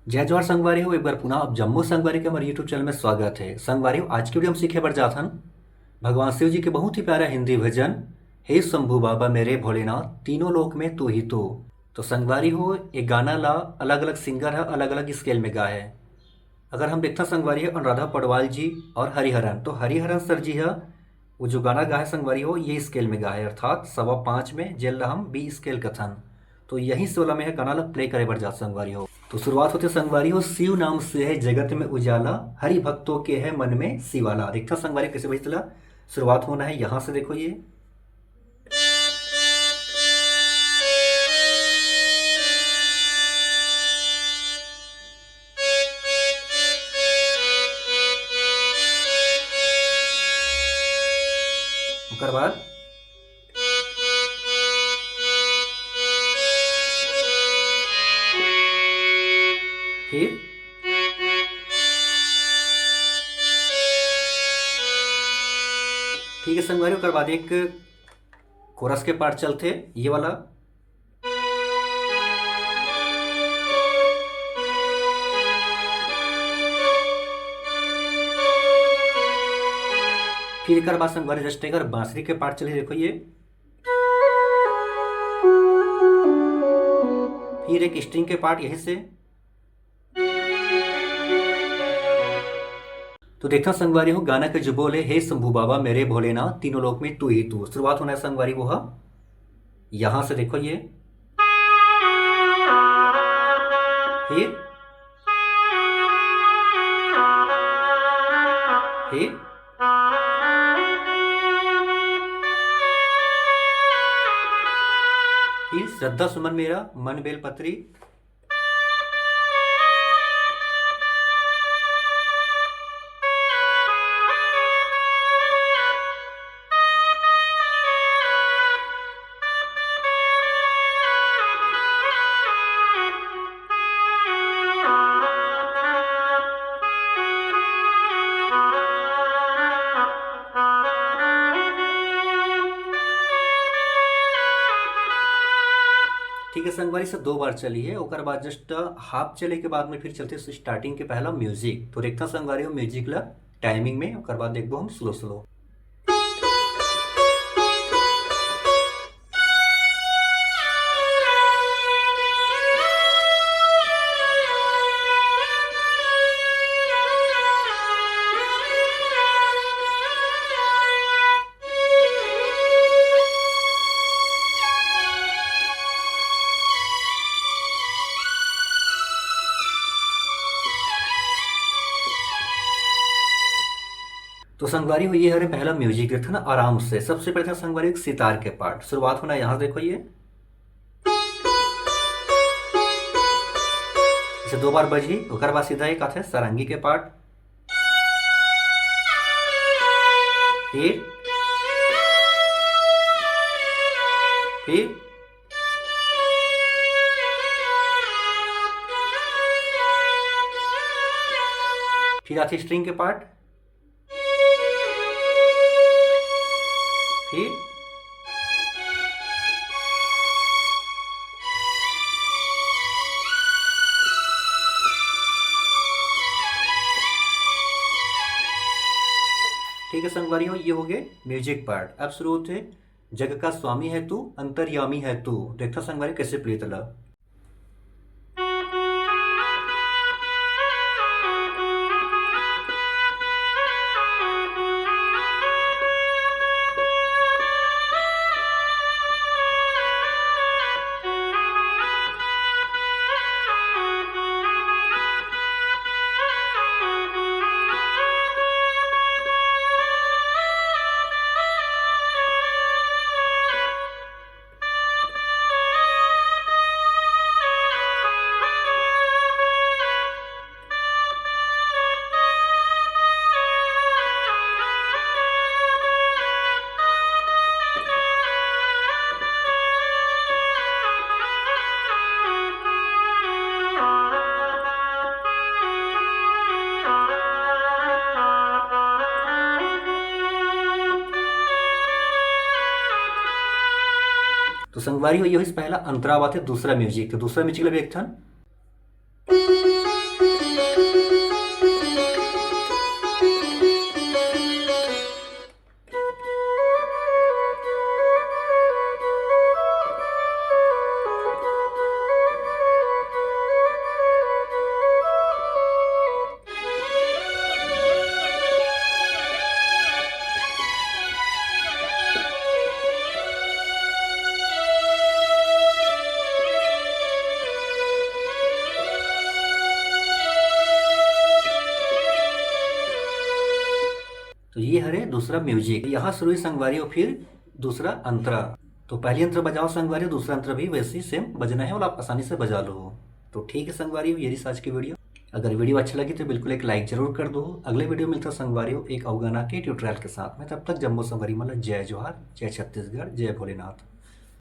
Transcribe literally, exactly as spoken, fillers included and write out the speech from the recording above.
जय जोहार संगवारी हो, एक बार पुनः आप जम्मो संगवारी के हमर YouTube चैनल में स्वागत है। संगवारी हो, आज के वीडियो हम सीखे बर जात हन भगवान शिव जी के बहुत ही प्यारा हिंदी भजन, हे शंभू बाबा मेरे भोलेनाथ, तीनों लोक में तू ही तू। तो संगवारी हो, ये गाना ला अलग-अलग सिंगर ह अलग-अलग स्केल में गाए है। अगर हम देखथन संगवारी हो, अनुराधा पौडवाल जी और हरिहरन, तो हरिहरन सर जी ह वो जो गाना गाए संगवारी हो, ये स्केल में गाए, अर्थात सवा पाँच में, जेल ला हम बी स्केल कथन। तो यही से वाला में गाना ला प्ले करे बर जात संगवारी हो। तो शुरुआत होथे संगवारी हो, शिव नाम से है जगत में उजाला, हरि भक्तों के है मन में शिवाला। देखथन संगवारी हो, कैसे बजथे ला, शुरुआत होना है यहाँ से, देखो ये। ओकर बाद फिर ठीक है संगवारी, ओकर बाद एक कोरस के पार्ट चलथे, ये वाला। फिर एकर बाद संगवारी जस्ट एकर बांसुरी के पार्ट चलही, देखो ये। फिर एक स्ट्रिंग के पार्ट यहीं से। तो देखथन संगवारी हो, गाना के जो बोल है, "हे शंभू बाबा मेरे भोलेनाथ, तीनों लोक में तू ही तू।" शुरुआत होना है संगवारी वो ह यहाँ से, देखो ये। फिर, फिर, फिर श्रद्धा सुमन मेरा मन बेल पत्री। ठीक है संगवारी, से दो बार चली है, ओकर बाद जस्ट हाफ चले के बाद में फिर चलथे स्टार्टिंग के पहला म्यूजिक। तो देखथन संगवारी हो म्यूजिक ला टाइमिंग में, ओकर बाद देखबो हम स्लो स्लो। तो संगवारी हो, ये हरे पहला म्यूजिक, देखथन ना आराम से। सबसे पहले था संगवारी एक सितार के पार्ट, शुरुआत होना यहाँ से, देखो ये इसे दो बार बजी, ओकर बाद सीधा एक आथे सारंगी के पार्ट, फिर, फिर, फिर आथे स्ट्रिंग के पार्ट, फिर ठीक है संगवारी हो, ये हो गए म्यूजिक पार्ट। अब शुरू होथे जग का स्वामी है तू, अंतर्यामी है तू। देखथन संगवारी कैसे प्ले तला। तो संगवारी हो, ये होइस पहला अंतरा बात है, दूसरा म्यूजिक। तो दूसरा म्यूजिक ला भी एक ठन। ये हरे दूसरा म्यूजिक, यहाँ शुरू हुई संगवारी हो, फिर दूसरा अंतरा। तो पहली अंतरा बजाओ संगवारी हो, दूसरा अंतरा भी वैसे ही सेम बजना है और आप आसानी से बजा लो। तो ठीक है संगवारी हो, ये रही आज की वीडियो। अगर वीडियो अच्छा लगी तो बिल्कुल एक लाइक जरूर कर दो। अगले वीडियो मिलता संगवारी हो एक अउ गाना के ट्यूटोरियल के साथ में। तब तक जम्मो संगवारी मन ल जय जोहार, जय छत्तीसगढ़, जय भोलेनाथ।